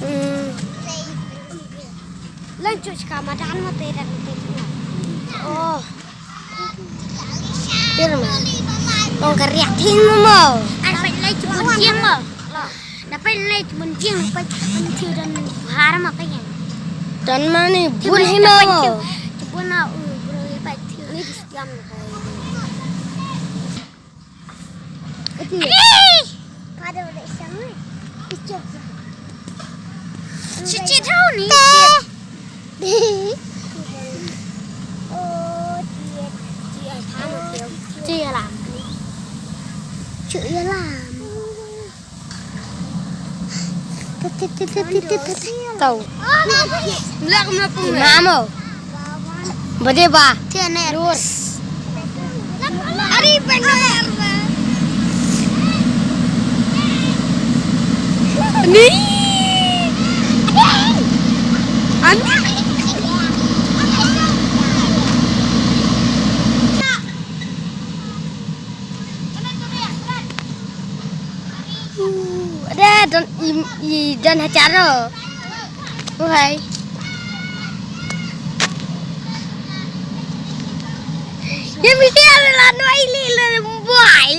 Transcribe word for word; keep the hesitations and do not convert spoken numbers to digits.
Hmm. Lanjut ka madan mate dan mate. Oh. Pirma. Tong kariak tin mo. Ai pai lai tu mun jing mo. Na pai lai tu mun jing pai mun tiu dan har ma pai. Dan mani bun hima mo. Tu bun na u bro pai tiu ni diam. Adi. Pada udah sama. Icip. Cici tahu ni. Oh, dia. Dia tahu dia. Dia lah. Cuy ya lah. Tau. Mamo. Bade ba. Lur. Ari benar. Ni. Ani. Ada don i, i don hacharo. Wahai. Ya mesti ada lano ili le buai.